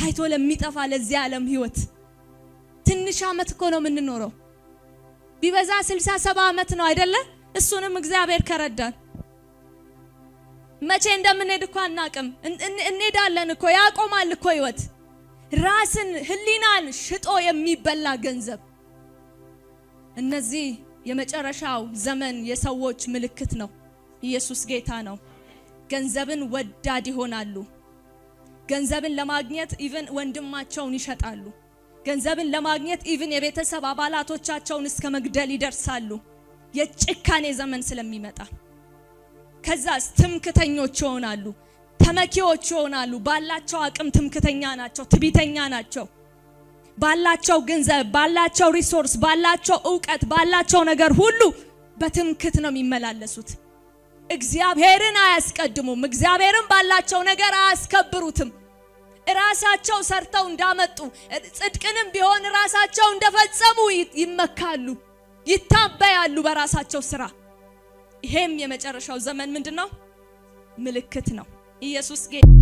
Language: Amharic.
ታይቶ ለሚጠፋ ለዚህ ዓለም ህይወት። ትንሽ ዓመት እኮ ነው የምንኖረው። ቢበዛ 60 70 ዓመት ነው አይደለ? እሱንም እግዚአብሔር ከረዳን። መቼ እንደምንሄድ እኮ አናቅም። እንሄዳለን እኮ፣ ያቆማል እኮ ህይወት። ራስን ህሊናን ሽጦ የሚበላ ገንዘብ። እነዚህ የመጨረሻው ዘመን የሰዎች ምልክት ነው። ኢየሱስ ጌታ ነው። ገንዘብን ወዳድ ይሆናሉ። ገንዘብን ለማግኘት even ወንድማቸውን ይሸጣሉ። ገንዘብን ለማግኘት even የቤተሰብ አባላቶቻቸውን እስከ መግደል ይደርሳሉ። የጭካኔ ዘመን ስለሚመጣ። ከዛስ ትምክተኞች ይሆናሉ፣ ተመኪዎች ይሆናሉ። ባላቸው አቅም ትምክተኛ ናቸው፣ ትቢተኛ ናቸው። ባላቸው ገንዘብ፣ ባላቸው resource፣ ባላቸው እውቀት፣ ባላቸው ነገር ሁሉ በትምክት ነው የሚመላለሱት። እግዚአብሔርን አያስቀድሙም። እግዚአብሔርን ባላቸው ነገር አያስከብሩትም። ራሳቸው ሰርተው እንዳመጡ፣ ጽድቅንም ቢሆን ራሳቸው እንደፈጸሙ ይመካሉ፣ ይታበያሉ በራሳቸው ስራ። ይሄም የመጨረሻው ዘመን ምንድን ነው? ምልክት ነው። ኢየሱስ ጌታ።